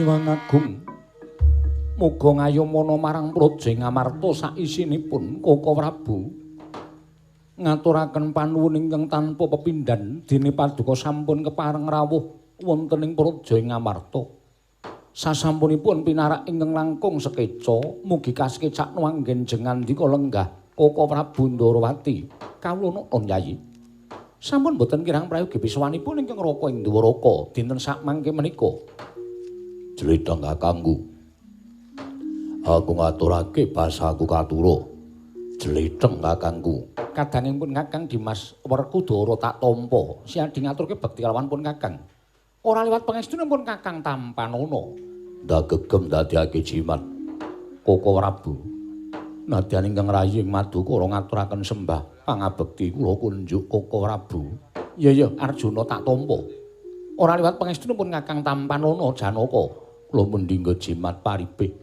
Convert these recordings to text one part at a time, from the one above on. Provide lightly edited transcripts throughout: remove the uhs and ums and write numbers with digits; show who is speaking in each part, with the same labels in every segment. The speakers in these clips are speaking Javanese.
Speaker 1: Nyuwun agung. Muga ngayomana marang Praja Ngamarta saisinipun Koko Prabu. Ngaturaken panuwun ingkang tanpa pepindhan dene paduka sampun kepareng rawuh wonten ing Praja Ngamarta. Sasampunipun pinarak ingkang langkung sekeca, mugi kasekecakno anggen jengandika lenggah Koko Prabu Ndarawati. Kawula nuwun Yayi. Sampun boten kirang prayogi piswanipun ingkang raka ing Dwaraka dinten sakmangke menika.
Speaker 2: Jletheng kakangku. Aku ngaturake basaku katura. Jletheng kakangku.
Speaker 1: Kadangipun Kakang Dimas Werkudara tak tampa. Siadi ngaturke bekti kalawan pun Kakang. Ora liwat pangestunipun Kakang tampanana.
Speaker 2: Ndagegem ndadekake jimat
Speaker 1: Koko Prabu. Nadyan ingkang rayi ing Madukara ngaturaken sembah pangabekti kula kunjuk Koko Prabu. Iya iya Arjuna tak tampa. Ora liwat pangestunipun Kakang tampanana Janaka.
Speaker 2: Kula mendingga jimat paripih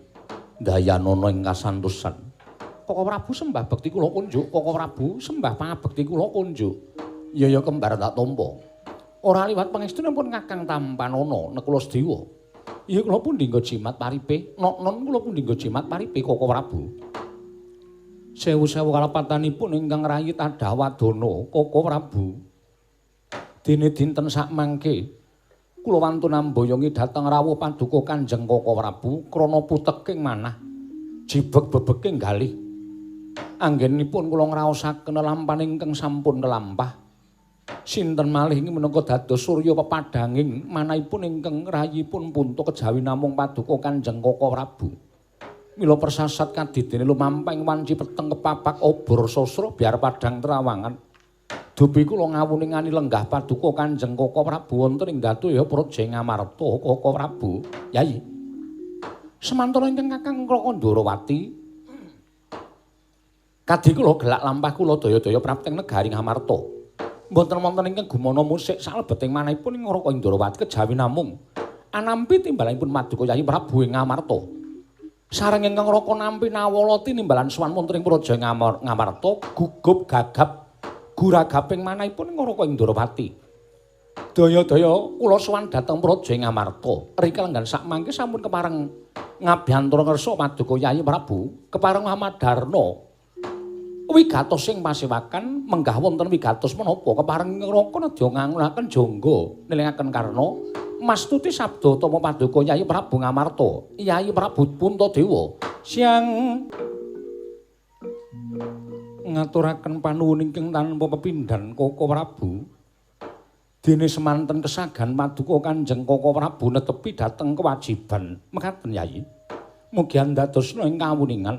Speaker 2: dayanana ing kasantosan.
Speaker 1: Koko Prabu sembah bekti kula kunjuk, Koko Prabu sembah pangabekti kula kunjuk. Iya iya kembar tak tampa. Ora liwat pangestunipun Kakang tampanana Nekula Sedewa. Iya kula pun dinggo jimat paripe, nok-non kula pun dinggo jimat paripe Koko Prabu. Sewu-sewu kalepatanipun ingkang rayi tadah wadana Koko Prabu. Dene dinten sakmangke kula wantun amboyongi dhateng rawuh paduka Kanjeng Koko Prabu krana puteking manah jibeg bebeking galih. Anggenipun kula ngraosaken lelampahan ingkang sampun lelampah. Sinten malih inggih minangka dados surya pepadhanging manahipun ingkang rayipun punta kejawi namung paduka Kanjeng Koko Prabu. Mila persasat kadidene lumampah ing wanci peteng kepapak obor sasra biar padhang terawangan. Dupi kula ngawuningani lenggah paduka Kanjeng Koko Prabu wonten ing Datuya Praja Ngamarta Koko Prabu. Yayi. Semantara ingkang Kakang Raka Ndarawati kadhi kula gelak lampah kula daya-daya prapteng negari Ngamarta. Mboten wonten ingkang gumana musik salebeting manahipun ing Raka Ndarawati kejawi namung anampi timbalanipun Paduka Yayi Prabu ing Ngamarta. Sareng ingkang Raka nampi nawala tinimbalan sowan wonten ing Praja Ngamarta gugup gagap guragaping manahipun ing Raka Ndarawati. Daya-daya kula sowan dhateng Praja Ngamarta. Rika lenggan sakmangke sampun kepareng ngabiyantara ngersa Paduka Yayi Prabu, kepareng Hamadarna wigatos sing pasewakan menggah wonten wigatos menapa kepareng Raka nedya ngangunaken jangga nilingaken karna mastuti sabda tama Paduka Yayi Prabu Ngamarta, Yayi Prabu Puntadewa. Siang ngaturaken panuwun ingkang tanpa pepindhan Koko Prabu. Dene semanten kesagan paduka Kanjeng Koko Prabu netepi dhateng kewajiban. Mekaten Yayi. Mugi andadosna ing kawuningan.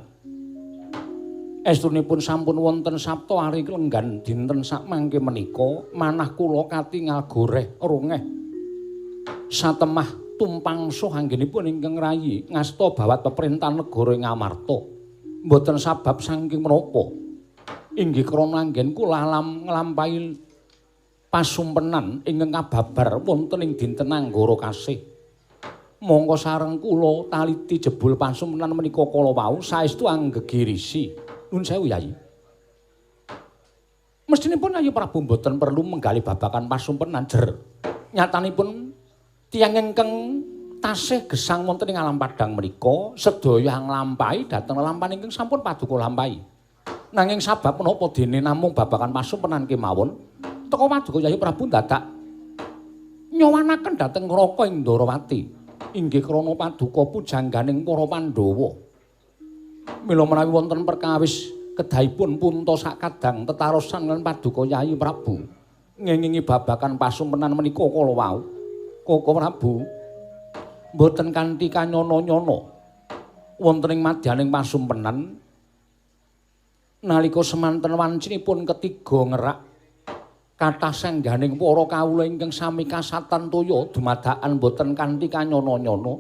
Speaker 1: Estunipun sampun wonten sabta ari lenggan dinten sakmangke menika manah kula katingal goreh rongeh satemah tumpangsuh anggenipun ingkang rayi ngasta bawat peperintahan negara ing Ngamarta. Mboten sabab saking menapa inggih krana anggen kula nglampahi pasumpenan ingkang kababar wonten ing dinten Anggara kasih. Mongko sareng kula taliti jebul pasumpenan menika kala wau saestu anggegirisi. Nun sewu Yayi. Mestinipun Yayi Prabu mboten perlu menggali babakan pasumpenan jer. Nyatanipun tiyang ingkang tasih gesang wonten ing alam padhang menika sedaya nglampahi dhateng lelampahan ingkang sampun paduka lampahi. Nanging sabab menapa dene namung babakan pasumpenan kemawon teka paduka Yayi Prabu dadak nyowanaken dhateng Raka ing Ndarawati inggih krana paduka pujangganing para Pandhawa. Mila menawi wonten perkawis kedahipun punta sakadang tetarosan lan paduka Yayi Prabu ngengingi babakan pasumpenan menika kala wau Koko Prabu mboten kanthi kanyana-nyana wonten ing madyaning pasumpenan nalika semanten wancinipun ketiga ngerak kathah sangganing para kawula ingkang sami kasatan toya dumadakan boten kanthi kanyana-nyana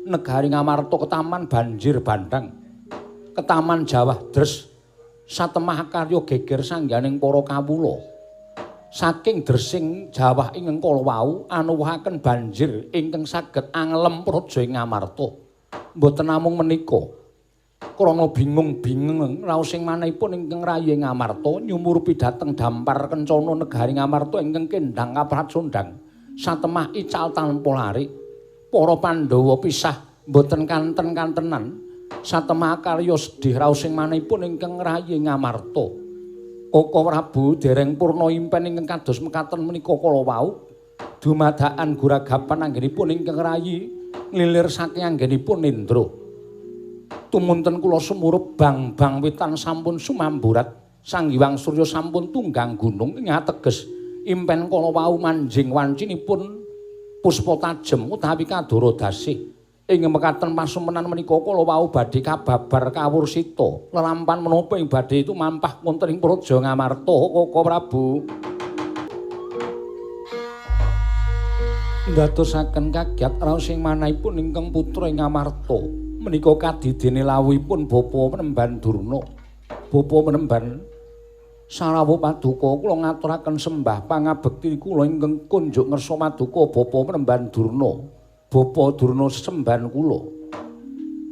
Speaker 1: negari Ngamarta ketaman banjir bandhang ketaman jawah dres satemah karya geger sangganing para kawula saking dresing jawah ingkang kala wau anuwuhaken banjir ingkang saged anglem praja ing Ngamarta. Mboten namung menika krana bingung-bingung raos ing manahipun ingkang rayi Ngamarta nyumurupi dhateng dampar kencana negari Ngamarta ingkang kendhang kapracondhang satemah ical tanpa larik. Para Pandhawa pisah mboten kanten-kantenan. Satemah karya sedih raos sing manahipun ingkang rayi Ngamarta. Koko Prabu dereng purna impen ingkang kados mekaten menika kala wau. Dumadakan guragapan anggenipun ingkang rayi nglilir saking anggenipun Indra. Tumunten kula sumurup bang-bang witan sampun sumamburat, Sang Hyang Surya sampun tunggang gunung ing ateges impen kala wau manjing wancinipun puspa tajem utawi kadara dasih. Ing mekaten pasumenan menika kala wau badhe kababar kawursita. Lelampan menapa ing badhe itu mampah wonten ing Praja Ngamarta, Koko Prabu. Ndadosaken kagiat raos ing manahipun ingkang putra ing Ngamarta menika kadidene lawuhipun Bapa Penemban Durna. Bapa Penemban sarawuh paduka kula ngaturaken sembah pangabekti kula ingkang kunjuk ngersa maduka Bapa Penemban Durna. Bapa Durna sesembahan kula.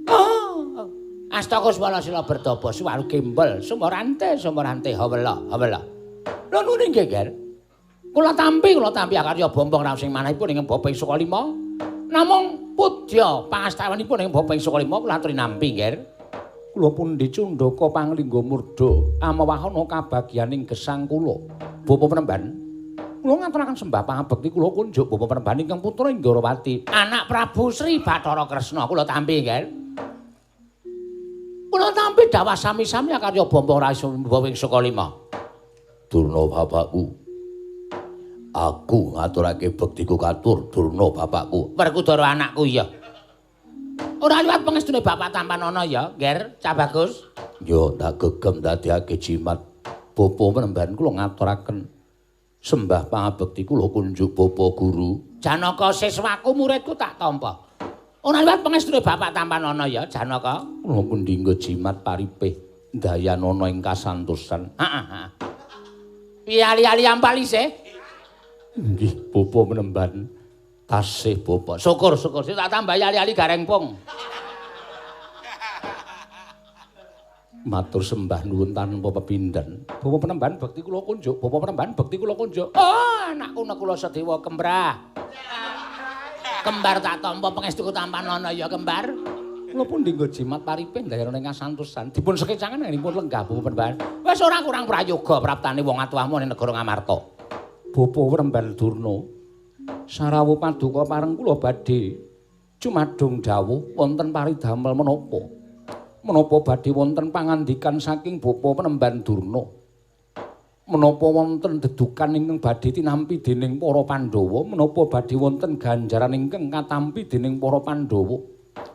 Speaker 3: Oh, asta kuswala sila berdaba suwaru gembel sumorante sumorante hawela hawela. Lha nuni nggih, Ger. Kula tampi akarya bombong raos ing manahipun ing Bapa ing Sukalima. Namung pudya pangastawanipun ing Bapa ing Sukalima kula aturi nampi, Ger.
Speaker 1: Kula pundi cundaka panglingga murda amawahana kabagyaning gesang kula. Bapa Penemban, kula ngaturaken sembah pangabekti kula kunjuk Bapa Penemban ingkang putra Indrawati,
Speaker 3: anak Prabu Sri Bathara Kresna. Kula tampi, Ger. Kula tampi dawah sami-sami akarya bombong raos ing Sukalima.
Speaker 2: Durna bapakku, aku ngaturake bektiku katur Durna bapakku.
Speaker 3: Werkudara anakku iya. Ora liwat pangestune bapak tampanana ya, Ger, Cah Bagus.
Speaker 2: Ya tak gegem dadekake jimat.
Speaker 1: Bapa Penemban kula ngaturaken sembah pangabekti kula kunjuk Bapa Guru.
Speaker 3: Janaka siswaku muridku tak tampa. Ora liwat pangestune bapak tampanana ya, Janaka.
Speaker 1: Kula pundi nggo jimat paripih dayanana ing kasantosan.
Speaker 3: Heeh, heeh. Piye ali-ali ampal isih?
Speaker 1: Nggih, Bapa Penemban. Tasih Bapa.
Speaker 3: Syukur, syukur. Sing tak tambahi ali-ali gareng pung.
Speaker 1: Matur sembah nuwun tanpa pepindhan. Bapa Penemban bekti kula kunjuk, Bapa Penemban bekti kula kunjuk.
Speaker 3: Oh, anakku Nakula Sadewa kembrah. Kembar tak tampa pangestuku tampanana ya, kembar.
Speaker 1: Kula pundi nggo jimat paripih ndayana ing kasantosan. Dipun sekecangan anggenipun lenggah Bapa Penemban.
Speaker 3: Wis ora kurang prayoga praptane wong atuahmu ning negara Ngamarta.
Speaker 1: Bapa Penemban Durna, sarawuh paduka pareng kula badhe cumadung dawuh wonten paridamel menapa. Menapa badhe wonten pangandikan saking Bapa Penemban Durna. Menapa wonten dedukan ingkang badhe tinampi dening para Pandhawa, menapa badhe wonten ganjaran ingkang katampi dening para Pandhawa.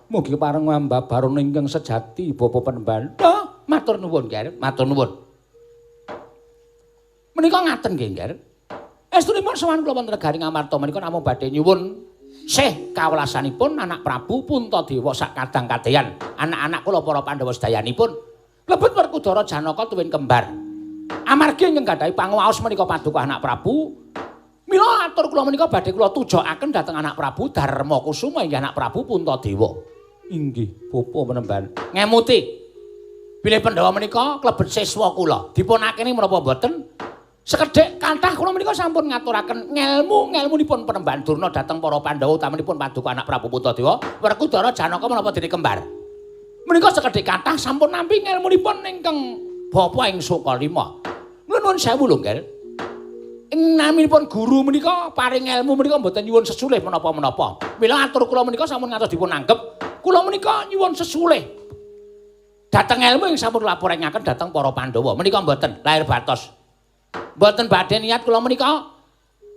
Speaker 1: Mugi pareng ambabarana ingkang sejati Bapa Penemban.
Speaker 3: Oh, matur nuwun, Ger, matur nuwun. Menika ngaten nggih, Ger. Estunipun sowan kula wonten negari Ngamarta menika namung badhe nyuwun sih kawelasanipun anak Prabu Puntadewa sak kadang kadeyan. Anak-anak kula para Pandhawa sedayanipun lebet Werkudara Janaka tuwin kembar. Amargi ingkang gadhahi panguwaos menika paduka anak Prabu, mila atur kula menika badhe kula tujokaken dhateng anak Prabu Darma Kusuma inggih anak Prabu Puntadewa.
Speaker 1: Inggih, Bapa Penemban.
Speaker 3: Ngemuti bilih Pandhawa menika klebet siswa kula. Dipunakeni menapa mboten? Sekedhik kathah kula menika sampun ngaturaken ngelmu-ngelmunipun Penemban Durna dhateng para Pandhawa utamanipun paduka anak Prabu Puntadewa, Werkudara Janaka menapa dene kembar. Menika sekedhik kathah sampun nampi ngelmunipun ingkang bapa ing Sukalima. Nuwun sewu lho, Ngger. Ing naminipun guru menika paring elmu menika mboten nyuwun sesulih menapa-menapa. Mila atur kula menika sampun ngantos dipun anggep, kula menika nyuwun sesulih dhateng elmu ing sampun laporangaken dhateng para Pandhawa. Menika mboten lahir batos. Mboten badhe niat kula menika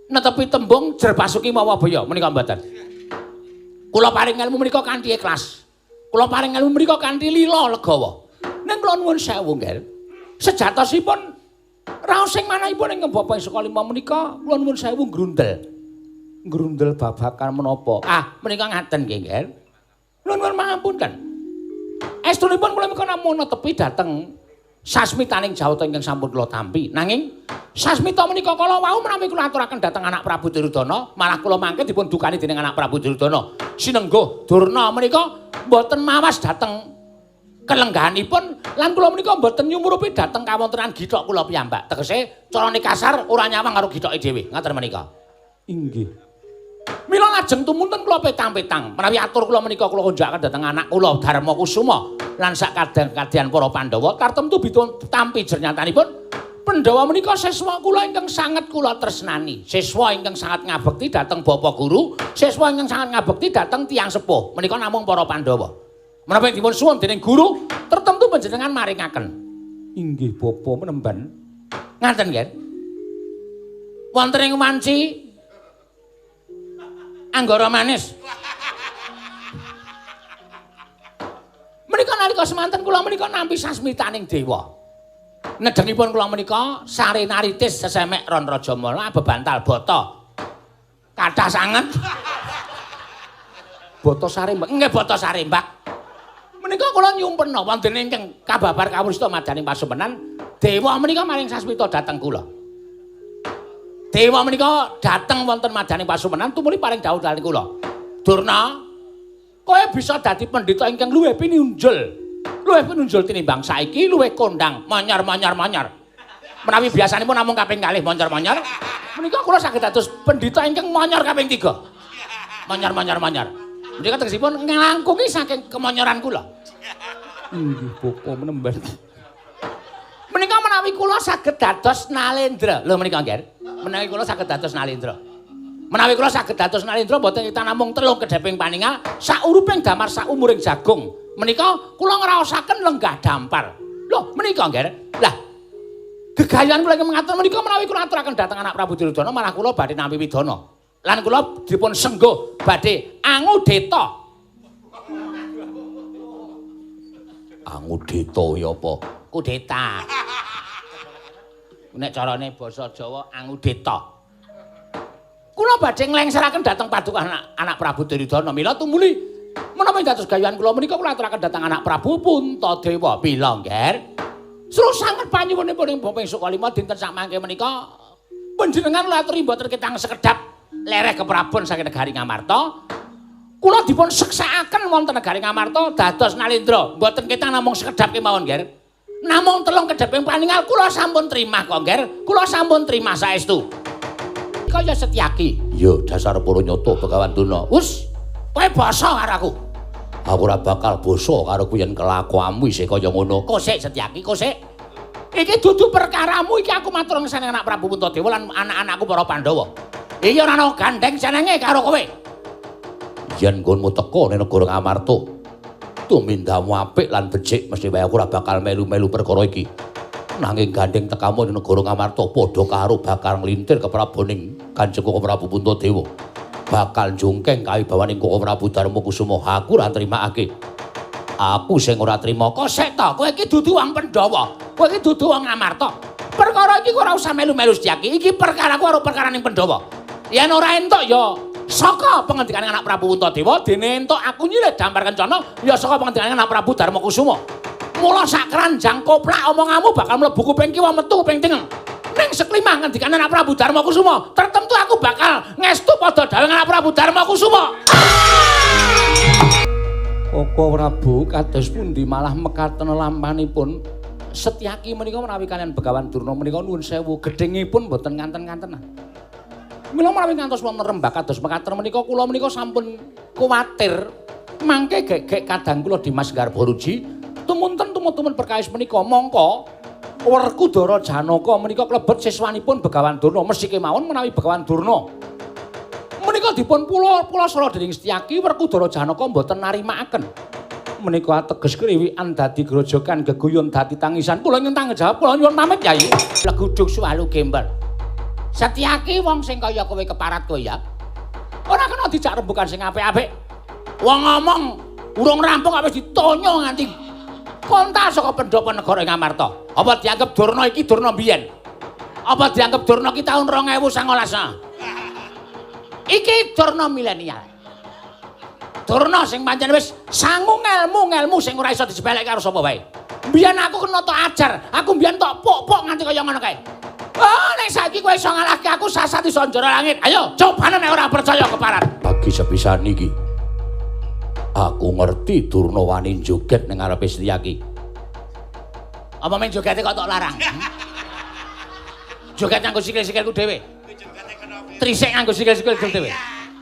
Speaker 3: netepi tembung jer basuki mawa baya menika mboten. Kula paring ilmu menika kanthi ikhlas. Kula paring ilmu menika kanthi lila legawa. Ning kula nuwun sewu, Ngger. Sejatosipun raos sing manahipun ing Bapa ing Sukalima menika kula nuwun sewu ngrundel.
Speaker 1: Ngrundel babakan menapa?
Speaker 3: Ah, menika ngaten nggih, Ngger. Kula nuwun pangapunten. Estunipun kula menika namung netepi dhateng sasmitaning jawata ingkang sampun kula tampi. Nanging sasmita menika kala wau menawi kula aturaken dhateng anak Prabu Duryudana, malah kula mangke dipun dukani dening anak Prabu Duryudana. Sinengguh Durna menika mboten mawas dhateng kelenggahanipun lan kula menika mboten nyumurupi dhateng kawontenan githok kula piyambak. Tegese carane kasar ora nyawang karo githoke dhewe. Ngaten menika.
Speaker 1: Inggih.
Speaker 3: Mila lajeng tumunten kula petang-petang menawi atur kula menika kula kunjukaken dhateng anak kula Darma Kusuma lan sak kadang-kadyan para Pandhawa tartemtu dipun tampi jernyatanipun Pandhawa menika siswa kula ingkang sanget kula tresnani, siswa ingkang sanget ngabekti dhateng Bapak Guru, siswa ingkang sanget ngabekti dhateng tiyang sepuh. Menika namung para Pandhawa. Menapa dipun suwun dening guru tertentu panjenengan maringaken.
Speaker 1: Inggih Bapak menemban.
Speaker 3: Ngaten nggih. Wonten ing wanci anggara manis. Menika nalika semanten kula menika nampi sasmitaning dewa. Nedengipun kula menika sare naritis sesemek ron rajamala bebantal bata. Kathah sanget.
Speaker 1: Bata sarembak.
Speaker 3: Nggih bata sarembak. Menika kula nyumpena wonten ingkang kababar kawrusta madaning pasumenan dewa menika maring sasmita dhateng kula. Dewa menika dhateng wonten madaning pasumenan tumuli paring dawuh dhateng kula. Durna, kowe bisa dadi pendhita ingkang luwih pinunjul. Luwih pinunjul tinimbang saiki, luwih kondang, manyar-manyar-manyar. Menawi biasanipun namung kaping kalih monyor-monyor, menika kula saged dados pendhita ingkang monyor kaping 3. Manyar-manyar-manyar. Menika tegesipun nglangkungi saking kemonyoran kula.
Speaker 1: Inggih Bapak menemban.
Speaker 3: Menika menawi kula saged dados Nalendra. Lho menika nggih. Menawi kula saged dados Nalendra. Menawi kula saged dados Nalendra mboten kita namung telung kedheping paningal, sauruping damar saumuring jagung. Menika kula ngraosaken lenggah dampar. Lho menika nggih. Lah gegayan kula ingkang mengatur menika menawi kula aturaken dhateng anak Prabu Duryudana malah kula badhe nampi widana. Lan kula dipun sengguh badhe angudeta.
Speaker 2: Angudeta ya apa?
Speaker 3: Kudeta. Nek carane basa Jawa angudeta. Kula badhe nglengseraken dhateng paduka anak Prabu Duryudana. Mila tumuli menapa dados gayuhan kula menika kula aturaken dhateng anak Prabu Puntadewa. Mila nggih. Seru sanget panyuwunipun ing Bapa Sukalima dinten sakmangke menika panjenengan kula aturi mboten ketang sekedhap lereh keprabon saking negari Ngamarta. Kula dipun seksakaken wonten negari Ngamarta dados Nalendra. Mboten ketang namung sekedhap kemawon nggih. Namung telung kedheping paningal kula sampun trimah kok nggih. Kula sampun trimah saestu. Kaya Setyaki.
Speaker 2: Ya dasar para nyata Begawan Durna.
Speaker 3: Wus, kowe basa karo aku.
Speaker 2: Aku ora bakal basa karo kowe yen kelakuanmu isih kaya ngono.
Speaker 3: Kosek Setyaki, kosek. Iki dudu perkaramu, iki aku matur ngesane anak Prabu Puntadewa lan anak-anakku para Pandhawa. Iki ora ana gandeng senenge karo kowe.
Speaker 2: Yen nggonmu teka ning negara Ngamarta, tumindakmu apik lan becik mesti wae aku ora bakal melu-melu perkara iki. Nanging gandeng tekamu ning negara Ngamarta padha karo bakal nglintir kepraboning Kanjeng Koko Prabu Puntadewa. Bakal njungkeng kawibawaning Koko Prabu Darma Kusuma. Aku ora nrimakake. Aku sing ora trima.
Speaker 3: Kosek ta, kowe iki dudu wong Pandhawa. Kowe iki dudu wong Ngamarta. Perkara iki ora usah melu-melu Setyaki. Iki perkaraku karo perkaraning Pandhawa. Yen ora entuk ya saka pengendikane anak Prabu Puntadewa, dene entuk aku nyilih dampar kencana ya saka pengendikane anak Prabu Darma Kusuma. Mula sak keranjang koplak omonganmu bakal mlebu kuping kiwa metu kuping tengen. Ning seklimah ngendikane anak Prabu Darma Kusuma, tertentu aku bakal ngestu padha dawuh anak Prabu Darma Kusuma.
Speaker 1: Koko Prabu kados pundi malah mekaten lampanipun Setyaki menika menawi kalian Begawan Durna menika nuwun sewu gedhengipun mboten nganten-ngantenan. Mila menawi ngantos wonten rembag kados mekaten menika kula menika sampun kuwatir mangke gegek kadang kula Dimas Garbaruji tumunten tumun-tumun perkawis menika mongko Werkudara Janaka menika klebet siswanipun Begawan Durna mesti kemawon menawi Begawan Durna menika dipun pulasara dening Setyaki Werkudara Janaka mboten narimakaken. Menika ateges kriwikan dadi grojogan geguyon dadi tangisan. Kula nyuwun tanggung jawab, kula nyuwun pamit Yai.
Speaker 3: Legudug suwalu gembel. Setyaki wong sing kaya kowe keparat kowe ya. Ora kena dijak rembugan sing apik-apik. Wong ngomong urung rampung wis ditonyo nganti kontal saka pendopo negara Ngamarta. Apa dianggep Durna iki Durna mbiyen? Apa dianggep Durna ki taun 2019? Iki Durna milenial. Durna sing pancen wis sangu ngelmu-ngelmu sing ora iso disepelekke karo sapa wae. Mbiyen aku kena tok ajar, aku mbiyen tok pok-pok nganti kaya ngono kae. Oh, nek saiki kowe iso ngalahke aku sasat iso njara langit. Ayo, cobane nek ora percaya keparat.
Speaker 2: Pagi sepisan iki. Aku ngerti Durna wani joget ning ngarepe Setyaki.
Speaker 3: Apa men jogete kok tok larang? Joget nganggo sikil-sikilku dhewe. Trisik nganggo sikil-sikilku dhewe.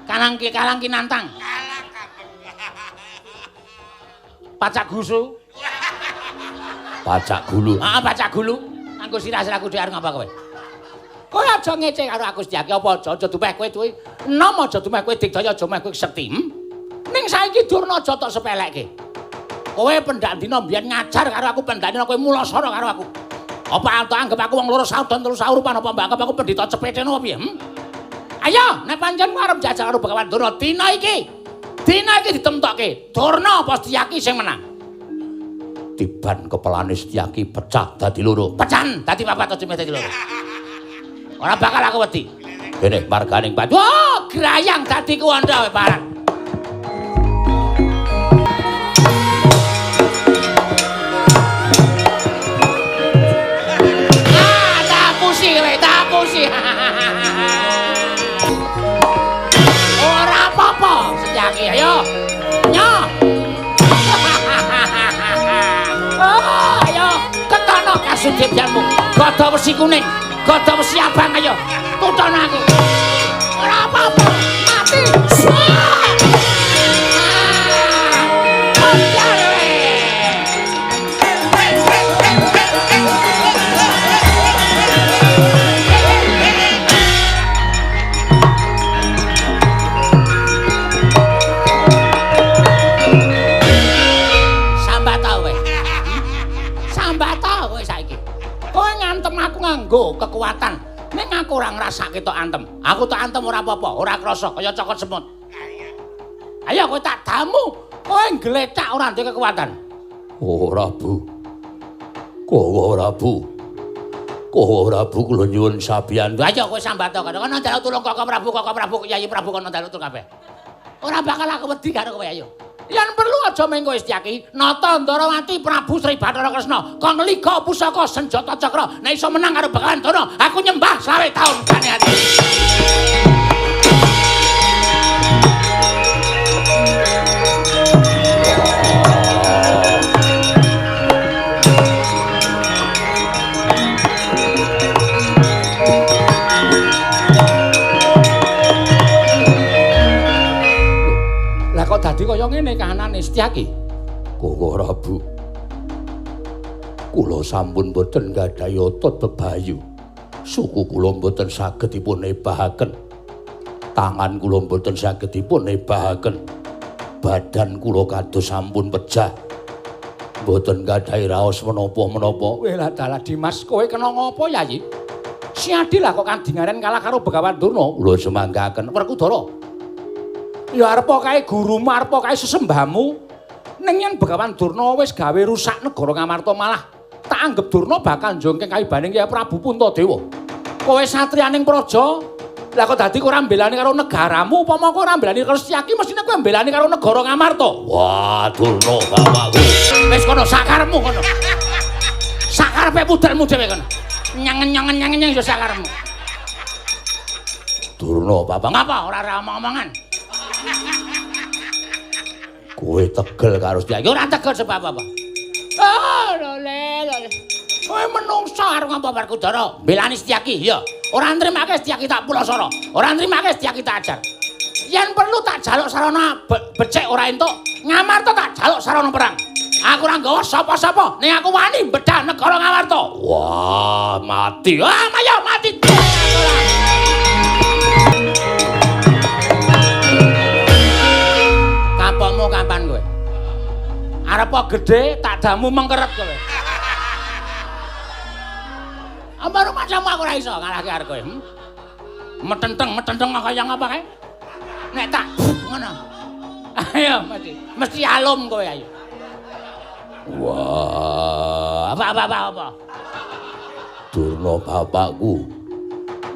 Speaker 3: Kalang kalang kinantang. Pacak gusu.
Speaker 2: Pacak gulu.
Speaker 3: Heeh, pacak gulu. Nganggo sirah-sirahku dhewe arep ngapa kowe? Kowe aja ngece karo aku Setyaki apa aja dumeh kowe duwe enom aja dumeh kowe digdaya aja meh kowe sekti. Ning saiki Durna aja tok sepelekke. Kowe pendak dina mbiyen ngajar karo aku, pendak dina kowe mulasara karo aku. Apa tok anggap aku wong loro saudon telu saurupan apa mbok anggap aku pendhita cepetene apa piye? Ayo, nek pancen arep jajal karo Begawan Durna dina iki. Dina iki ditemtokke. Durna apa Setyaki sing menang?
Speaker 2: Tiban kepalane Setyaki pecah dadi loro.
Speaker 3: Pecahan dadi papat aja dadi loro. Ora bakal aku wedi.
Speaker 2: Kene marganing
Speaker 3: Pandu. Oh, grayang dadi kuwanda kowe parang. Ah, tapusi kowe, tapusi. Ora apa-apa, Setyaki, ayo. Nyo. Oh, ayo, ketono kasudipyanmu. Gada wesi kuning. Gada wesi abang ayo, tuton aku. Ora apa-apa, mati. Sambat ta kowe? Sambat ta kowe saiki? Kowe ngantem aku nganggo kekuatan. Ning aku ora ngrasake tok antem. Aku tok antem ora apa-apa, ora krasa kaya cokot semut. Ayo kowe tak damu, kowe ngglecak ora duwe kekuatan.
Speaker 2: Ora, Bu. Kowe ora, Bu. Kowe ora, Bu, kula nyuwun sabiyantu.
Speaker 3: Ayo kowe sambat to kono njaluk tulung Koko Prabu, Koko Prabu, Kyai Prabu kono njaluk tulung kabeh. Ora bakal aku wedi karo kowe ayo. Yen perlu aja mengko Setyaki, Nata Ndarawati Prabu Sri Bathara Kresna kon liga pusaka senjata cakra nek iso menang karo Begawan Durna, aku nyembah 25 taun gane ati.
Speaker 1: Lah kok dadi kaya ngene kahanane Setyaki?
Speaker 2: Koko Prabu. Kula sampun boten gadhahi otot bebayu. Suku kula mboten saged dipun ebahaken. Tangan kula mboten saged dipun ebahaken. Badan kula kados sampun pejah. Mboten gadhahi raos menapa-menapa.
Speaker 1: Welah dalah Dimas, kowe kena ngopo Yayi? Siadi lah kok kandingaren kalah karo Begawan Durna.
Speaker 2: Kula semanggaken
Speaker 1: Werkudara. Ya arep kae gurumu, arep kae sesembahmu. Ning yen Begawan Durna wis gawe rusak negara Ngamarta malah tak anggep Durna bakal njongkeng kaibaning Kyai Prabu Puntadewa. Kowe satriyaning praja, lah kok dadi ora mbelani karo negaramu, upama kowe ora mbelani karo Setyaki mestine kowe mbelani karo negara Ngamarta.
Speaker 2: Wah, Durna bapakku.
Speaker 3: Wis kono sakarepmu kono. Sakarepe pudelmu dhewe kono. Nyangen-nyangen-nyangen ya sakarepmu.
Speaker 2: Durna bapak
Speaker 3: ngapa ora ora omong-omongan.
Speaker 2: Kowe tegel karo
Speaker 3: Setyaki. Ora tegel sebab apa? Oh, lole, lole. Kowe menungso arep ngapa Werkudara? Mbelani Setyaki, iya. Ora nrimake Setyaki tak pulasara. Ora nrimake Setyaki tak ajar. Yen perlu tak jaluk sarana becik ora entuk, Ngamarta tak jaluk sarana perang. Aku ora nggawa sapa-sapa, ning aku wani bedah negara Ngamarta.
Speaker 2: Wah, mati.
Speaker 3: Ah, ayo mati. Kapokmu kapan kowe? Arep gedhe tak damu mengkeret kowe. Apa rumahmu aku ora iso ngalahke arep kowe. Metenteng-metenteng kaya ngapa kae? Nek tak ngono. Ayo mesti mesti alum kowe ayo.
Speaker 2: Wah,
Speaker 3: apa apa apa apa.
Speaker 2: Durna bapakku.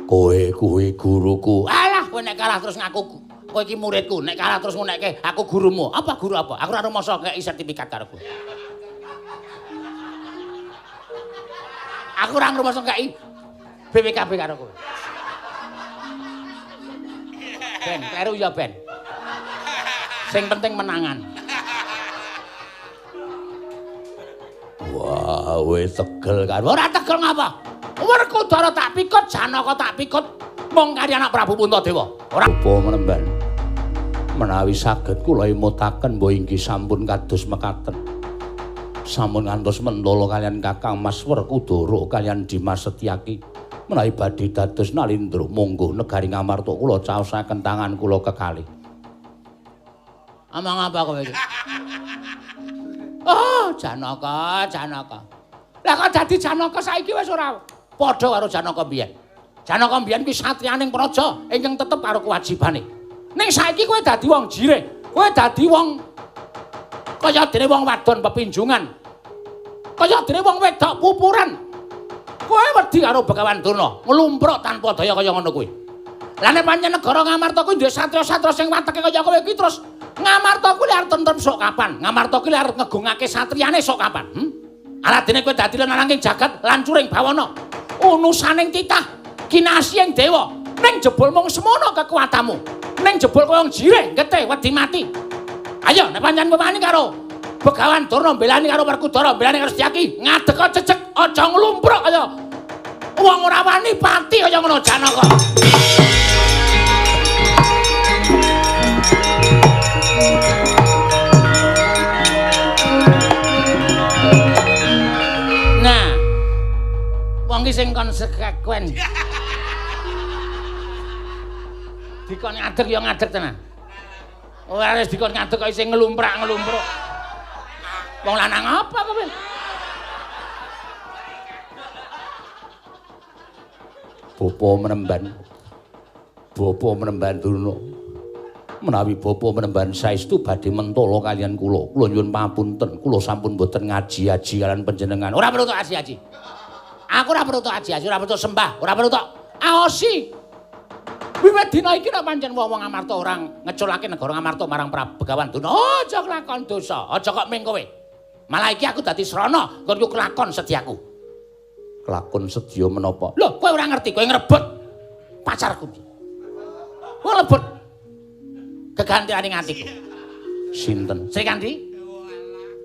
Speaker 2: Kowe kuwi guruku.
Speaker 3: Alah, kowe nek kalah terus ngaku kowe iki muridku, nek kalah terus ngunekke aku gurumu. Apa guru apa? Aku ora rumangsa kei sertifikat karo kowe. Aku ora ngrumangsa kei BPKB karo kowe. Ben, kleru ya Ben. Sing penting menangan.
Speaker 2: Wah, wis tegel kan.
Speaker 3: Ora tegel ngapa? Werkudara tak pikut, Janaka tak pikut, mung kari anak Prabu Puntadewa. Ora
Speaker 2: apa menemban. Menawi saged kula emutaken mbok inggih sampun kados mekaten. Sampun ngantos mentala kaliyan Kakang Mas Werkudara kaliyan Dimas Setyaki. Menawi badhe dados nalindra monggo negari Ngamarta kula caosaken tangan kula kekalih.
Speaker 3: Omong apa kowe iki? Oh, Janaka, Janaka. Lah kok dadi Janaka saiki wis ora padha karo Janaka mbiyen. Janaka mbiyen kuwi satriyaning praja ingkang tetep karo kewajibane. Ning saiki kowe dadi wong jirih, kowe dadi wong kaya dene wong wadon pepinjungan. Kaya dene wong wedok pupuran. Kowe wedi karo Begawan Durna, nglumpruk tanpa daya kaya ngono kuwi. Lah nek pancen negara Ngamarta kuwi duwe satria-satria sing wateke kaya kowe iki terus Ngamarta kuwi arep tentrem sok kapan? Ngamarta kuwi arep ngegungake satriyane sok kapan? Aladene kowe dadi lananging jagat lancuring bawana. Unusaning titah kinasihing dewa. Ning jebul mung semono kekuatanmu. Ning jebul kowe wong jirih getih wedi mati. Ayo nek pancen kowe wani karo Begawan Durna, mbelani karo Werkudara, mbelani karo Setyaki, ngadeg cecek aja nglumpruk kaya wong ora wani pati kaya ngono Janaka. Nah, wong ki sing konsekuen. Dikon ngadeg ya ngadeg tenan. Ora wis dikon ngadeg kok isih nglumprak-nglumpruk. Wong lanang apa kowe?
Speaker 2: Bapa menemban. Bapa menemban Durna. Menawi bapa menemban saestu badhe mentala kaliyan kula. Kula nyuwun pamunten, kula sampun boten ngaji-aji kaliyan panjenengan.
Speaker 3: Ora perlu tok aji-aji. Aku ora perlu tok aji-aji, ora perlu tok sembah, ora perlu tok aosi. Wiwit dina iki nek pancen wong-wong Ngamarta ora ngeculake negara Ngamarta marang Prabu Begawan Durna, aja kelakon dosa, aja kok ming kowe. Malah iki aku dadi srana nggonku kelakon sediaku.
Speaker 2: Kelakon sedya menapa?
Speaker 3: Lho, kowe ora ngerti, kowe ngrebut pacarku. Kowe nglebut gegantiane atiku.
Speaker 2: Sinten?
Speaker 3: Srikandi.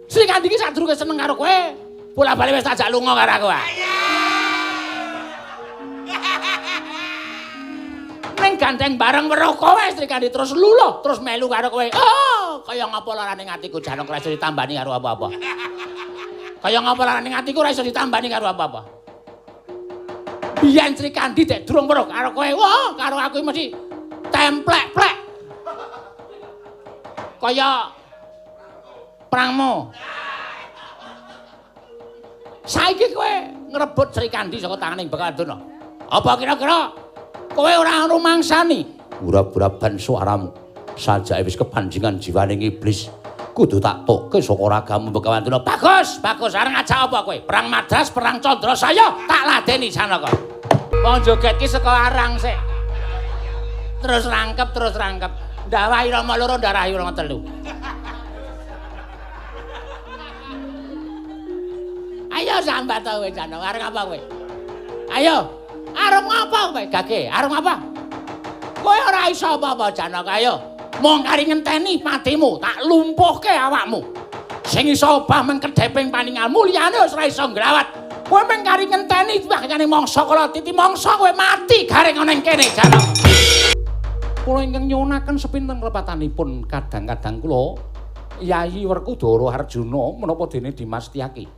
Speaker 3: Srikandi iki sadurunge seneng karo kowe, bola-bali wis tak jak lunga karo aku. Ning gandeng bareng weruh kowe Srikandi terus luluh, terus melu karo kowe. Oh, kaya ngapa larane atiku Janaka ora iso ditambani karo apa-apa. Kaya ngapa larane atiku ora iso ditambani karo apa-apa. Biyen Srikandi dek durung weruh karo kowe. Wah, karo aku mesti templek-plek. Kaya prangmu. Saiki kowe ngrebut Srikandi saka tanganing Begawan Durna. Apa kira-kira kowe ora rumangsani?
Speaker 2: Urap-urapan suaramu. Sajake wis kepanjingan jiwaning iblis. Kudu tak tokke saka ragamu Begawan Durna.
Speaker 3: Bagus, bagus. Arep ngajak apa kowe? Perang Madras, perang Candrasaya, tak ladeni Janaka. Wong joget ki saka arang sik. Terus rangkep, terus rangkep. Ndawahi rama loro, ndarahi rama telu. Ayo sambat kowe Janaka, arep ngapa kowe? Ayo, arep ngapa kowe? Gage, arep ngapa? Kowe ora iso apa-apa Janaka, ayo. Mung kari ngenteni patimu, tak lumpuhke awakmu. Sing iso obah meng kedheping paningalmu, liyane wis ora iso nggrawat. Kowe mung kari ngenteni wahyane mangsa kala titi mangsa kowe mati garing ana ing kene Janaka.
Speaker 1: Kula ingkang nyuwunaken sepinten repatanipun kadang-kadang kula Yayi Werkudara Arjuna menapa dene Dimas Setyaki.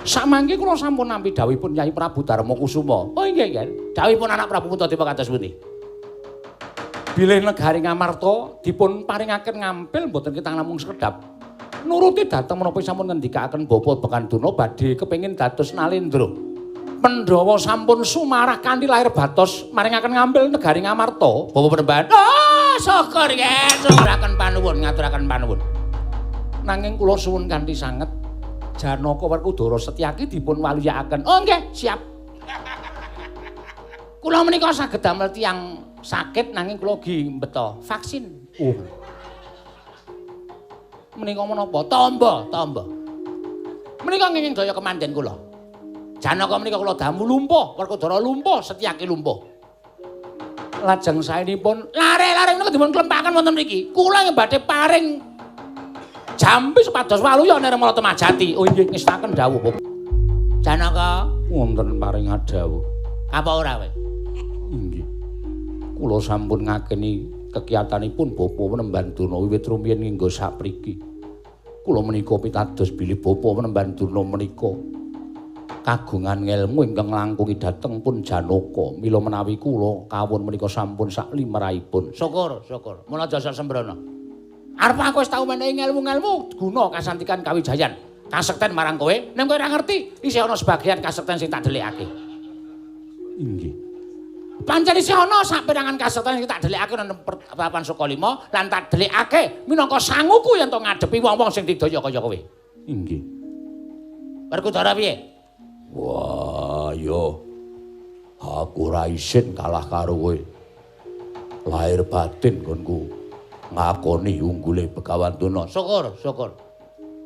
Speaker 1: Samangke kula sampun nampi dawuhipun Yayi Prabu Darma Kusuma. Oh inggih nggih.
Speaker 3: Dawuhipun anak Prabu Puntadewa kados pundi?
Speaker 1: Bilih negari Ngamarta dipun paringaken ngampil mboten ketang namung sekedhap. Nuruti dhateng menapa sampun ngendikaaken Bapak Begawan Durna badhe kepengin dados nalendra. Pandhawa sampun sumarah kanthi lahir batos maringaken ngampil negari Ngamarta.
Speaker 3: Bapak Penemban. Oh, syukur yen ngaturaken panuwun, ngaturaken panuwun.
Speaker 1: Nanging kula suwun kanthi sanget Janaka Werkudara Setyaki dipun waluyakaken.
Speaker 3: Oh nggih, siap. Kula menika saged damel tiyang sakit nanging kula ugi mbeta vaksin.
Speaker 1: Oh.
Speaker 3: Menika menapa? Tamba, tamba. Menika ngenging daya kemanden kula. Janaka menika kula damu lumpuh, Werkudara lumpuh, Setyaki lumpuh.
Speaker 1: Lajeng saenipun
Speaker 3: lare-lare menika dipun klempaken wonten mriki. Kula nggih badhe paring jampi supados waluya Nirmala Temajati.
Speaker 1: Oh inggih ngestaken dawuh.
Speaker 3: Janaka
Speaker 1: wonten paring dawuh.
Speaker 3: Apa ora kowe?
Speaker 1: Inggih. Kula sampun ngakeni Kekiyatanipun Bapa Penemban Durna wiwit rumiyin hingga sapriki. Kula menika pitados bilih Bapa Penemban Durna menika kagungan ngelmu ingkang langkungi dhateng pun Janaka. Mila menawi kula kawon menika sampun sak limrahipun.
Speaker 3: Syukur, syukur. Mula aja sok sembrono. Arep aku wis tau menehi ngelmu-ngelmu guna kasantikan kawijayan. Kasekten marang kowe, ning kowe ora ngerti, isih ana sebagian kasekten sing tak delikake.
Speaker 1: Inggih.
Speaker 3: Pancen isih ana saperangan kasekten sing tak delikake nang papan Sukalima lan tak delikake minangka sanguku yen to ngadepi wong-wong sing didaya kaya kowe.
Speaker 1: Inggih.
Speaker 3: Werkudara piye?
Speaker 2: Wah, yo. Aku ora isin kalah karo kowe. Lahir batin nggonku ngakoni unggule Begawan Durna.
Speaker 3: Syukur, syukur.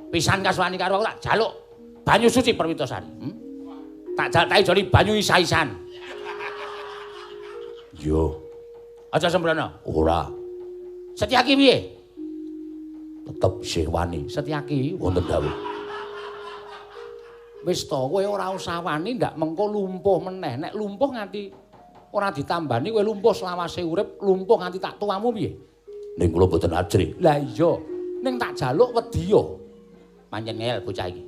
Speaker 3: Pisan kasuwani karo aku tak jaluk banyu suci Perwitasari. Tak jaluk tak ijoli banyu isa-isan.
Speaker 2: Yo.
Speaker 3: Aja sembrono.
Speaker 2: Ora.
Speaker 3: Setyaki piye?
Speaker 2: Tetep isih wani.
Speaker 1: Setyaki
Speaker 2: wonten dawuh.
Speaker 1: Wis to kowe ora usah wani ndak mengko lumpuh meneh. Nek lumpuh nganti ora ditambani kowe lumpuh selawase urip, lumpuh nganti tak tuamu piye?
Speaker 2: Ning kula mboten ajrih.
Speaker 1: Lah iya, ning tak jaluk wedya.
Speaker 3: Pancen ngel bocah iki.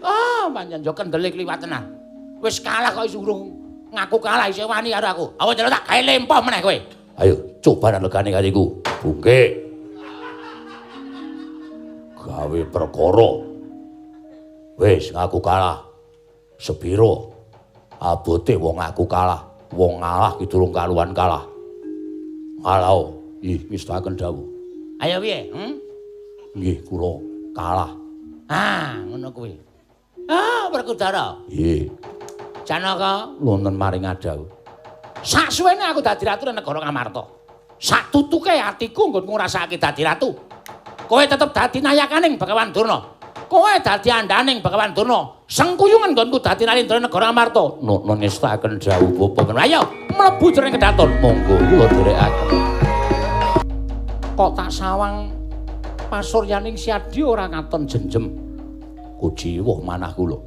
Speaker 3: Ah, pancen yo kendele kliwat tenan. Wis kalah kok iso urung ngaku kalah isih wani karo aku. Awas njaluk tak gawe lempoh meneh kowe.
Speaker 2: Ayo coba legane kariku. Bungke. Gawe perkara. Wis ngaku kalah. Sepiro abote wong ngaku kalah. Wong ngalah ki durung karuan kalah. Ngalah. Ih, ngestakaken dawuh.
Speaker 3: Ayo piye?
Speaker 2: Nggih, kula kalah.
Speaker 3: Ah, ngono kuwi. Ah, Werkudara.
Speaker 2: Nggih.
Speaker 3: Janaka
Speaker 1: wonten maring adawuh.
Speaker 3: Saksuwene aku dadi ratu nang negara Ngamarta. Satutuke atiku nggonku ngrasakake dadi ratu. Kowe tetep dadi nayakaning Begawan Durna. Kowe dadi andaning Begawan Durna. Sengkuyungan nggonku dadi nalindra negara Ngamarta.
Speaker 2: Nuwun ngestakaken dawuh Bapa.
Speaker 3: Ayo mlebu jroning kedaton.
Speaker 2: Monggo kula dherekaken.
Speaker 1: Kok tak sawang pasuryaning Siadi ora katon jenjem.
Speaker 2: Kuciwuh manah kula.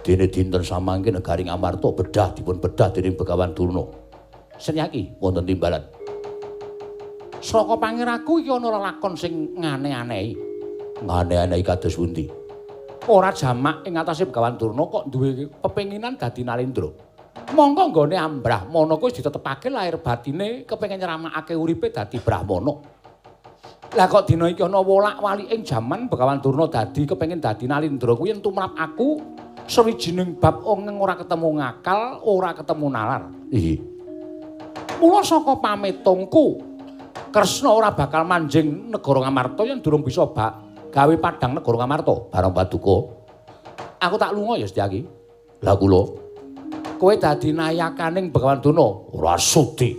Speaker 2: Dene dinten samangke negari Ngamarta bedah dipun bedah dening Begawan Durna.
Speaker 1: Setyaki
Speaker 2: wonten timbalan.
Speaker 1: Saka pangiraku iki ana lelakon sing ngane-anehi.
Speaker 2: Ngane-anehi kados pundi?
Speaker 1: Ora jamak ing atase Begawan Durna kok duwe pepenginan dadi nalendra. Mongko nggone ambrahmana kuwi wis ditetepake lahir batine kepengin nyeramakake uripe dadi brahmana. Lah kok dina iki ana wolak-walik ing jaman Begawan Durna dadi kepengin dadi nalendra kuwi yen tumrap aku sawijining bab ongeng ora ketemu ngakal, ora ketemu nalar.
Speaker 2: Nggih.
Speaker 1: Mula saka pametungku Kresna ora bakal manjing negara Ngamarta yen durung bisa gawe padhang negara Ngamarta.
Speaker 2: Bareng paduka.
Speaker 1: Aku tak lunga ya Setyaki.
Speaker 2: Lah kula
Speaker 1: kowe dadi nayakaning Begawan Durna.
Speaker 2: Ora sudi.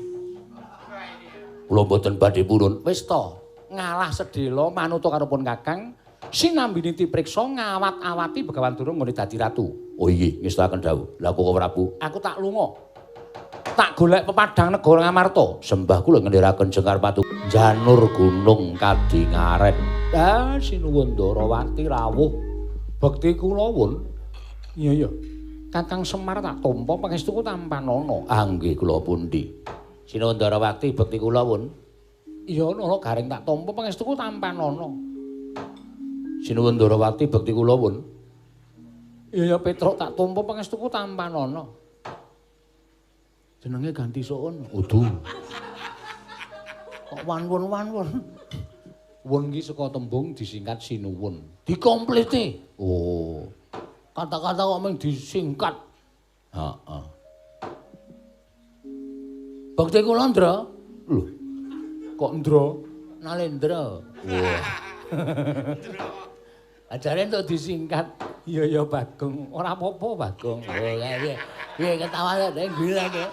Speaker 2: Kula mboten badhe purun.
Speaker 1: Wis to, ngalah sedhela manuta karo pun Kakang sinambi niti priksa ngawat-awati Begawan Durna nggone dadi ratu.
Speaker 2: Oh inggih, ngestakaken dawuh. Lah kok Prabu?
Speaker 1: Aku tak lunga. Tak golek pepadang negara Ngamarta.
Speaker 2: Sembah kula ngendheraken jengkar patu janur gunung kadingaren.
Speaker 1: Ah, sinuwun Ndarawati rawuh. Bekti kula wun. Iya iya. Kakang Semar tak tampa pangestuku tampanana.
Speaker 2: Ah nggih kula pundi.
Speaker 3: Sinuwun Ndarawati bekti kula wun.
Speaker 1: Iya ana garing tak tampa pangestuku tampanana.
Speaker 2: Sinuwun Ndarawati bekti kula wun.
Speaker 1: Iya ya Petruk tak tampa pangestuku tampanana. Jenenge ganti soun.
Speaker 2: Udu.
Speaker 1: Kok wan-wun-wan-wun. Wun ki saka tembung disingkat sinuwun.
Speaker 3: Dikompleti.
Speaker 1: Oh. Kata-kata kok mung disingkat.
Speaker 2: Heeh.
Speaker 3: Bekti kula, Ndra.
Speaker 1: Lho. Kok Ndra?
Speaker 3: Nalendra.
Speaker 2: Wah.
Speaker 3: Ajare entuk disingkat.
Speaker 1: Iya ya Bagong, ora apa-apa Bagong.
Speaker 3: Oh, piye. Piye ketawa nek gila kok.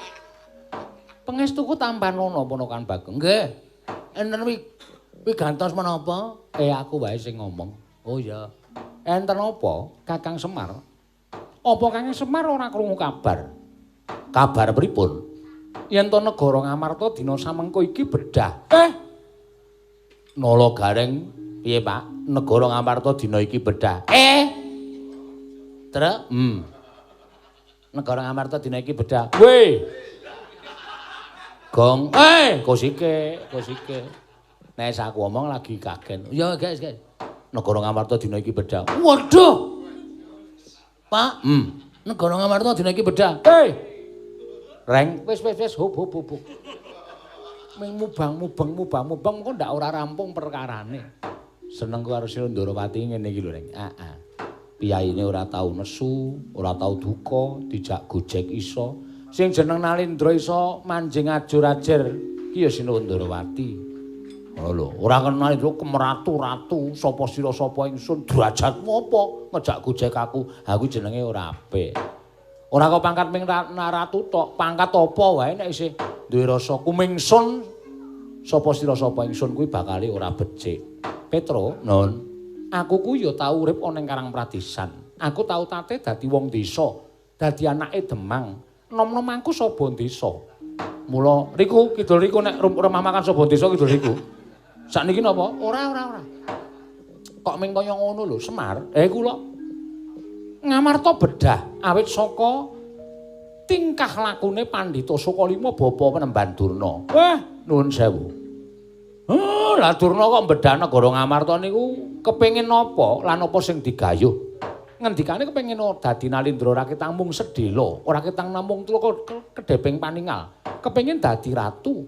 Speaker 1: Pangestuku tampanana ponakan Bagong.
Speaker 3: Nggih. Enten wigantos menapa?
Speaker 1: Aku wae sing ngomong.
Speaker 3: Oh iya.
Speaker 1: Enten apa Kakang Semar? Apa Kakang Semar ora krungu kabar?
Speaker 2: Kabar pripun?
Speaker 1: Yen to negara Ngamarta dina samengko iki bedah.
Speaker 2: Nala Gareng
Speaker 3: piye, Pak?
Speaker 2: Negara Ngamarta dina iki bedah.
Speaker 3: Trek? Negara Ngamarta dina iki bedah.
Speaker 1: Weh.
Speaker 2: Gong. Kosike, kosike. Nek aku omong lagi kagen. Ya, guys, guys. Negara Ngamarta dina iki bedah. Waduh. Pak, Negara Ngamarta dina iki bedah. Hei. Reng, wis wis wis hop hop hop. Ming mubang-mubeng mubang-mubeng kok ndak ora rampung perkarane. Seneng karo Sira Ndorowati ngene iki lho, Reng. Heeh. Piyaine ora tau nesu, ora tau duka, dijak gojek iso. Sing jeneng Nalindra iso manjing ajur-ajer ki ya Sinuwun Ndorowati. Ngono lho, ora kenal Nalindra kemeratu-ratu, sapa sira sapa ingsun, derajatmu apa ngejak gojek aku. Ha kuwi jenenge ora apik. Ora kok pangkat ming ratu tok, pangkat apa wae nek isih duwe rasa kumingsun sapa sira sapa ingsun kuwi bakale ora becik. Petro, non, aku ku ya tau urip ana ing Karang Pradisan. Aku tau tate dadi wong desa, dadi anake Demang. Nom-nom aku saba desa. Mula riku kidul riku nek rumah makan saba desa kidul riku. Sakniki napa? Ora ora ora. Kok ming kaya ngono lho, Semar. Kula Ngamarta bedah awit saka tingkah lakune Pandhita Sukalima bapa Penemban Durna. Wah, nuwun sewu. Oh, lah Durna kok bedah negara Ngamarta niku kepengin napa lan apa sing digayuh? Ngendikane kepengin dadi Nalindra ora ketang mung sedhela, ora ketang namung tlaga kedheping paningal. Kepengin dadi ratu.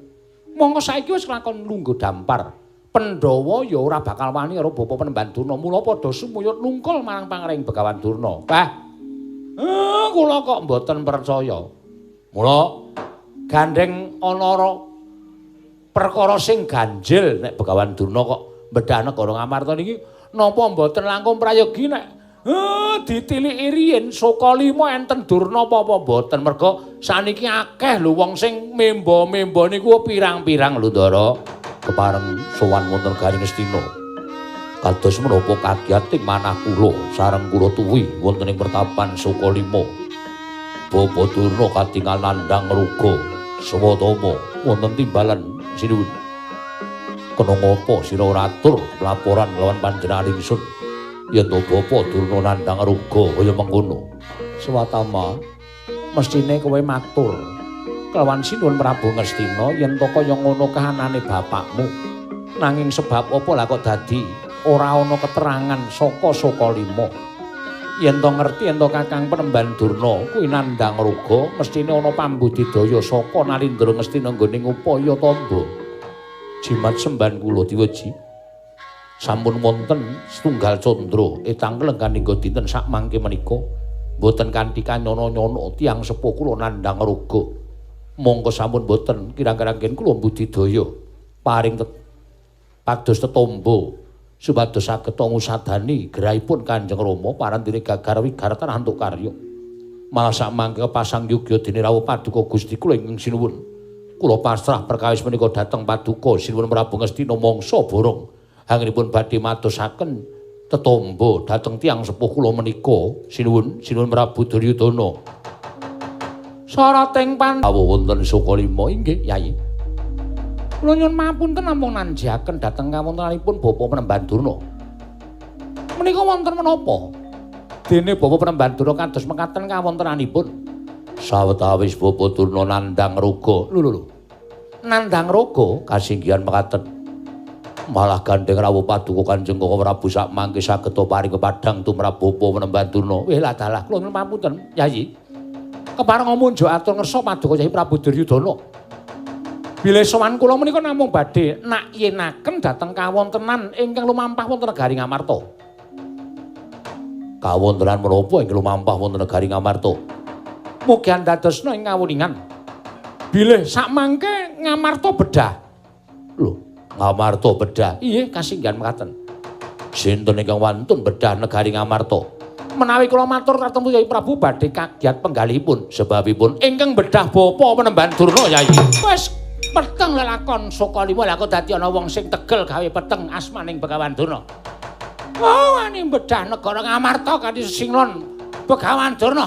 Speaker 2: Monggo saiki wis lakon lungguh dampar. Pandhawa ya ora bakal wani karo bapa Penemban Durna. Mula padha sumuyut nungkul marang pangreng Begawan Durna. Wah. Kula kok mboten percaya. Mula gandeng ana perkara sing ganjil nek Begawan Durna kok bedah negara Ngamarta niki napa mboten langkung prayogi nek ditiliki riyin Sukalima enten Durna apa-apa mboten merga saniki akeh lho wong sing memba-memba niku pirang-pirang lho Ndara. Kepareng sowan wonten Garing Ngastina. Kados menapa kagiyating manah kula sareng kula tuwi wonten ing pertapan Sukalima. Bapa Durna katingal nandhang ruga Swatama wonten timbalan sinuwun. Kena ngapa sira ora atur laporan lawan panjenengan ingsun? Yen to Bapa Durna nandhang ruga kaya mengkono. Swatama, mestine kowe matur kelawan Sinuwun Prabu Ngastina yen to kaya ngono kahanane bapakmu. Nanging sebab apa lah kok dadi ora ana keterangan saka Sukalima. Yen to ngerti yen to Kakang Penemban Durna kuwi nandhang ruga, mestine ana pambudidaya saka Nalindra Ngastina nggone ngupaya tamba. Jimat semban kula diweji. Sampun wonten setunggal candra etang lengganing dinten sakmangke menika mboten kanthi kanyono-nyono tiyang sepuh kula nandhang ruga. Monggo sampun mboten kirang-kirang kula budidaya paring pados tetombo supados saged ngusadani gerahipun Kanjeng Rama parandene gagar wigartan antuk karya. Malah sakmangke kepasang yugya dene rawuh paduka Gusti kula ingkang sinuwun. Kula pasrah perkawis menika dhateng paduka Sinuwun Prabu Ngastina mangsa borong. Anggenipun badhe madosaken tetombo dhateng tiyang sepuh kula menika sinuwun Sinuwun Prabu Duryudana. Sarating Pandhawa wonten Sukalima inggih Yayi. Kula nyuwun mapunten namung nanjiaken dhateng kawontenanipun Bapa Penemban Durna. Menika wonten menapa? Dene Bapa Penemban Durna kados mekaten kawontenanipun. Sawetawis Bapa Durna nandhang ruga. Lho lho lho. Nandhang ruga kasinggihan mekaten. Malah gandeng rawuh paduka Kanjeng Koko Prabu sakmangke saged paring kepadhang tumrap Bapa Penemban Durna. Weh lah dalah kula nyuwun pamunten Yayi. Kepareng munjuk atur ngersa paduka Yayi Prabu Duryudana. Bilih sowan kula menika namung badhe nakyenaken dhateng kawontenan ingkang lumampah wonten negari Ngamarta. Kawontenan menapa ingkang lumampah wonten negari Ngamarta? Mugi andadosna ing kawuningan. Bilih sakmangke Ngamarta bedah. Lho, Ngamarta bedah. Inggih, kasinggihan mekaten. Sinten ingkang wantun bedah negari Ngamarta? Menawi kula matur tartemtu Yayi Prabu badhe kagiat penggalihipun sebabipun ingkang bedah Bapa Penemban Durna Yayi. Wis peteng lelakon Sukalima lha kok dadi ana wong sing tegel gawe peteng asmaning Begawan Durna. Oh, wani bedah negara Ngamarta kanthi sesinglon Begawan Durna.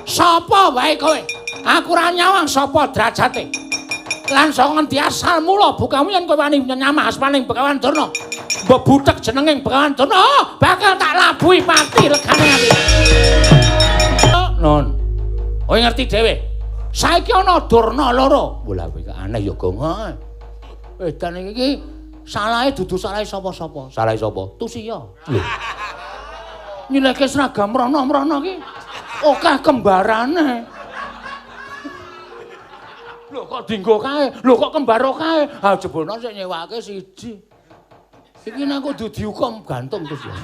Speaker 2: Sapa wae kowe? Aku ora nyawang sapa derajate. Lan saka ngendi asal mula bukamu yen kowe wani nyamah asmaning Begawan Durna? Mbok buthek jenenging Begawan Durna, oh, bakal tak labuhi pati legane ati. Non. Kowe ngerti dhewe.
Speaker 3: Saiki ana Durna loro. Lha iki aneh ya, Gong. Edan iki salahe dudu salahe sapa-sapa. Salahe sapa? Tusiya. Lho. Nyilehke seragam rono-rono iki akeh kembarane. Lho kok dinggo kae? Lho kok kembaro kae? Ha jebulno sik nyewake siji. Iki nek kudu dihukum gantung terus ya.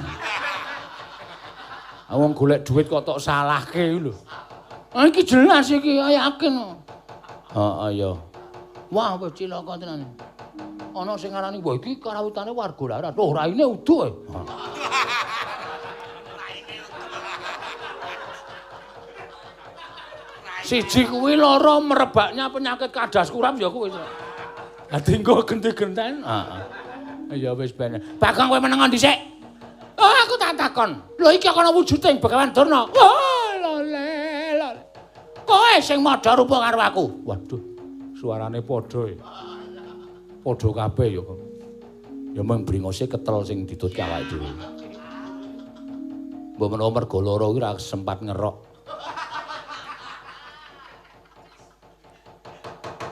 Speaker 3: Wong golek duit kok tok salahke iki lho. Ah iki jelas iki, yakin. Heeh ya. Wah wis cilaka tenan. Ana sing ngarani wah iki karawitane warga larat. Oh raine udu e. Siji kuwi loro merebaknya penyakit kadas kurap ya kuwi. Lah dinggo genti-genten. Heeh. Ya wis ben. Bagong kowe menengon dhisik. Oh aku tak takon. Lho iki ana wujude ing Begawan Durna. Wah lole lole. Kowe sing madha rupa karo aku. Waduh, suarane padha e. Padha kabeh ya kok. Ya mung bringose ketel sing ditutke awake dhewe. Mbok menawa mergo lara kuwi ora sempat ngerok.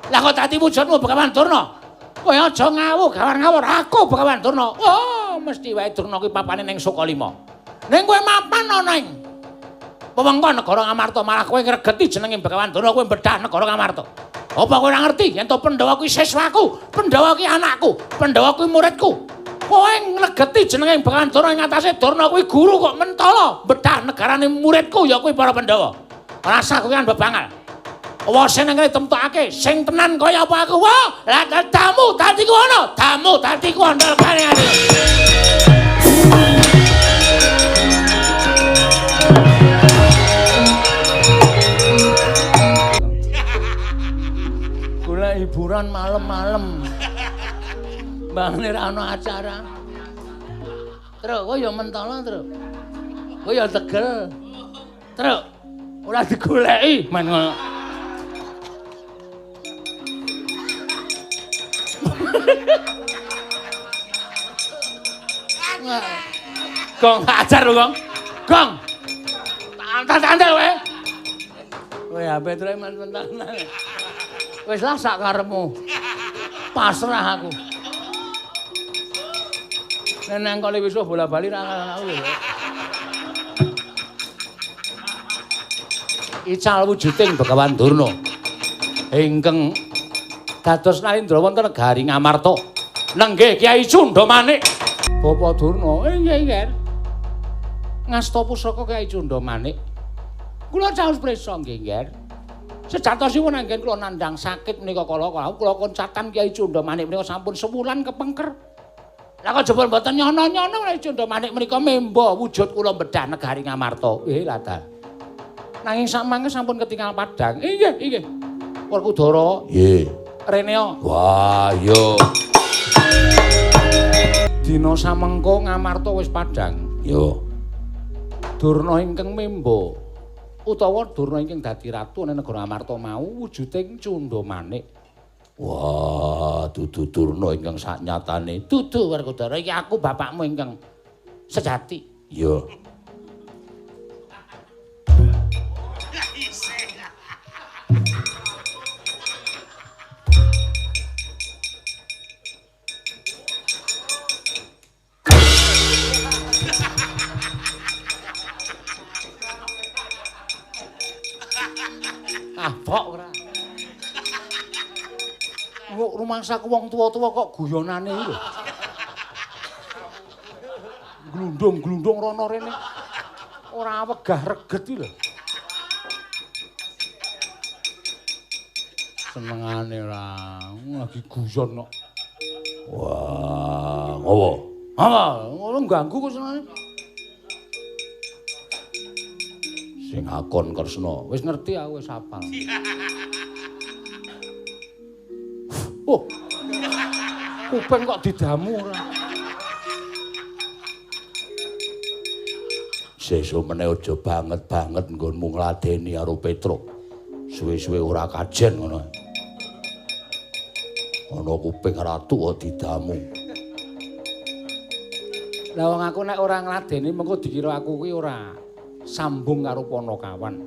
Speaker 3: Lah kok dadi wujudmu Begawan Durna? Kowe aja ngawur, gawar ngawur. Aku Begawan Durna. Oh, mesti wae Durna kuwi papane ning Sukalima. Ning kowe mapan ana ing wewengkon negara Ngamarta, malah kowe ngregeti jenenge Begawan Durna, kowe bedah negara Ngamarta. Apa kowe ora ngerti yen to Pandhawa kuwi siswaku, Pandhawa kuwi anakku, Pandhawa kuwi muridku. Kowe ngregeti jenenge Begawan Durna ing atase Durna kuwi guru kok mentala bedah negarane muridku ya kuwi para Pandhawa. Rasa kuwi kan bebangal. Wase nang kene temtokake sing tenan kaya apa aku. Wah, lah damu dadiku ana, damu dadiku andal kane. Golek hiburan malam-malam. Mbangane ra ana acara. Truk, kowe ya mentala, Truk. Kowe ya tegel. Truk, ora digoleki men ngono. Gong, ajar lho, Gong. Gong. Tantal-tantal kowe. Kowe HP trek men tenan. Wis lah sak karepmu. Pasrah aku. Nek nang kali wis bola-bali ra aku lho. Ical wujuding Begawan Durna ingkang dados Narendra wonten negari Ngamarta. Nenggih Kyai Cundamanik. Bapak Durna, nggih nggih. Ngasta pusaka Kyai Cundamanik. Kula caos prisa nggih nggih. Sejatosipun anggen kula nandhang sakit menika kala-kala kula koncatan Kyai Cundamanik menika sampun sewulan kepengker. Lah kok jebul mboten nyono-nyono Kyai Cundamanik menika memba wujud kula bedah negari Ngamarta. Ladal. Nanging samangke sampun ketingal padhang. Nggih, nggih. Werkudara.
Speaker 2: Nggih.
Speaker 3: Reneo.
Speaker 2: Wah, yo.
Speaker 1: Dina samengko Ngamarta wis padhang.
Speaker 2: Yo.
Speaker 1: Durna ingkang memba utawa Durna ingkang dadi ratu ana negara Ngamarta mau wujuding Cundamanik.
Speaker 2: Wah, dudu Durna ingkang saknyatane.
Speaker 3: Dudu Werkudara, iki aku bapakmu ingkang sejati.
Speaker 2: Yo.
Speaker 1: Abok ora. Kok rumangsaku wong tuwa-tuwa kok guyonane iki lho. Glundung-glundung rono rene. Ora wegah reget iki lho. Senengane ora lagi guyon kok.
Speaker 2: Wah, ngopo?
Speaker 1: Apa? Ngono ganggu kok senengane.
Speaker 2: Sing akon Kresna.
Speaker 1: Wis ngerti aku wis hafal. Oh. Kuping kok didamu ora.
Speaker 2: Sesuk meneh aja banget-banget nggonmu ngladeni karo Petruk. Suwe-suwe ora kajen ngono. Ana kuping ratu kok didamu.
Speaker 1: Lah wong aku nek ora ngladeni mengko dikira aku kuwi ora sambung karo Panakawan.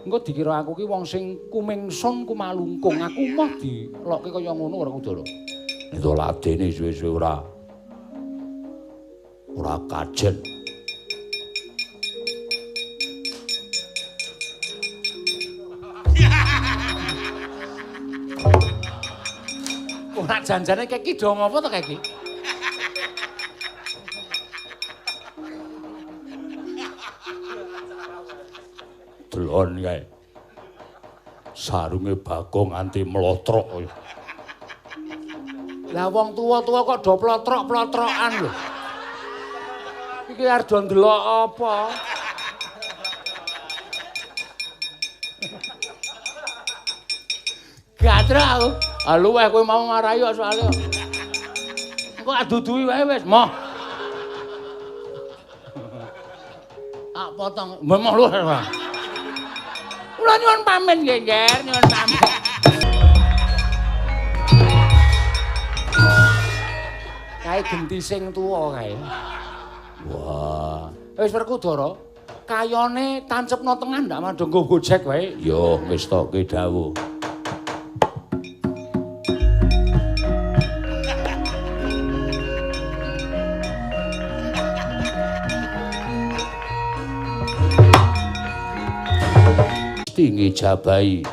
Speaker 1: Engko dikira aku ki wong sing kumingsun kumalungkung. Aku moh dilokke kaya ngono Werkudara.
Speaker 2: Itu ladene suwe-suwe ora kajen.
Speaker 1: Ora janjane keki do ngopo to keki?
Speaker 2: Delon kae. Sarunge Bagong nganti mlotrok.
Speaker 1: Lah wong tuwa-tuwa kok do plotrok-plotrokan lho. Iki arep do ndelok apa? Gatra aku. Ah luweh kowe mau marahi kok soalé. Engko aduduhi wae wis, moh. Tak potong. Moh luweh. Kula nyuwun pamit nggih, Nger, nyuwun pamit. Kae genti sing tuwa kae.
Speaker 2: Wah,
Speaker 1: wis Werkudara, kayone tancepno tengah ndak mandeng nggo gojek wae.
Speaker 2: Yo, wis tokke dawuh. Ngijabahi.